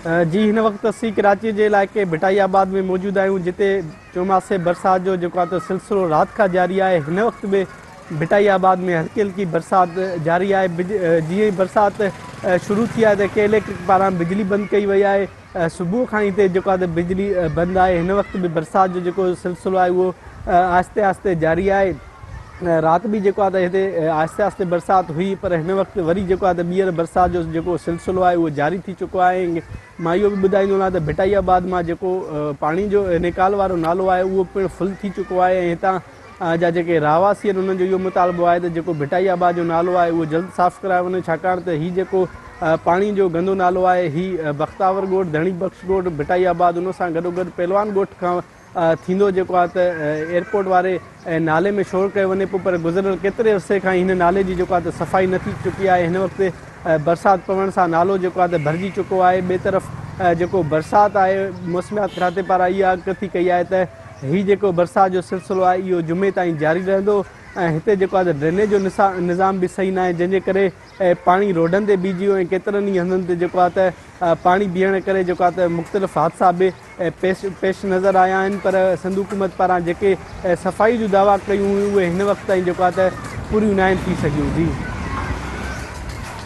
جي هن وقت اسين ڪراچي جي علائقي ڀٽائي آباد ۾ موجود آهيون جتي چوماسي برسات جو جيڪو آهي ته سلسلو رات کان جاري آهي هن وقت به ڀٽائي آباد ۾ هلڪي هلڪي برسات جاري آهي جيئن ئي برسات شروع ٿي آهي ته ڪي اليڪٽرڪ پاران بجلي بند ڪئي وئي آهي صبح کان هتي جيڪو آهي ته بجلي بند آهي هن وقت به برسات جو جيڪو سلسلو آهي اهو آهستي آهستي جاري آهي رات به جيڪو آهي ته هتي آهستي آهستي برسات هئي پر هن وقت وري جيڪو آهي ته ٻيهر برسات جو جيڪو سلسلو آهي اهو جاري ٿي چڪو آهي ۽ مان اهو به ٻڌائيندو هلان ته ڀٽائي آباد مان جيڪو پاڻي جو نيڪال وارو نالو آهي اهو پڻ فل ٿي چڪو آهي ۽ هتان جا جيڪي رهواسي آهن انهن جو اهو مطالبو آهي ته جيڪو ڀٽائي آباد جو نالو آهي اهو جلد صاف ڪرايو وڃي ڇاڪاڻ ته هي جيڪو پاڻي جو گندو نالو آهي هي بختاور ڳوٺ ڌڻي بخش ڳوٺ ڀٽائي آباد ان سان گڏوگڏ پهلوان ڳوٺ کان ٿيندو جيڪو آهي ته ايئرپورٽ واري نالي ۾ شور ڪيو وڃي پيو پر گذريل ڪيتري عرصي کان هن نالي جي جيڪو آهي ته صفائي نه ٿي چڪي آهي هن وقت برسات پوڻ سان نالو جيڪو آهي ته ڀرجي چڪو آهي ٻئي طرف جيڪو برسات آهي موسميات کاتي پاران اها اڳڪٿي ڪئي آهي ته هي جيڪو برسات جو سلسلو آهي اهو جمعي تائين جاري رهندو ۽ هتي جيڪو آهي ته ڊرينيج جو نظام به صحيح ناهي جنهن جي ڪري پاڻي روڊن تي بيهجي ويو ۽ ڪيترن ئي هنڌن تي جيڪو آهي ته پاڻي بيهڻ ڪري جيڪو آهي ته مختلف حادثا به پيش نظر آيا آهن پر سنڌ حڪومت پاران جيڪي صفائي جون دعويٰ ڪيون هيون اهي هن وقت تائين جيڪو آهي ته پوريون ناهن ٿي سگهيون. جي.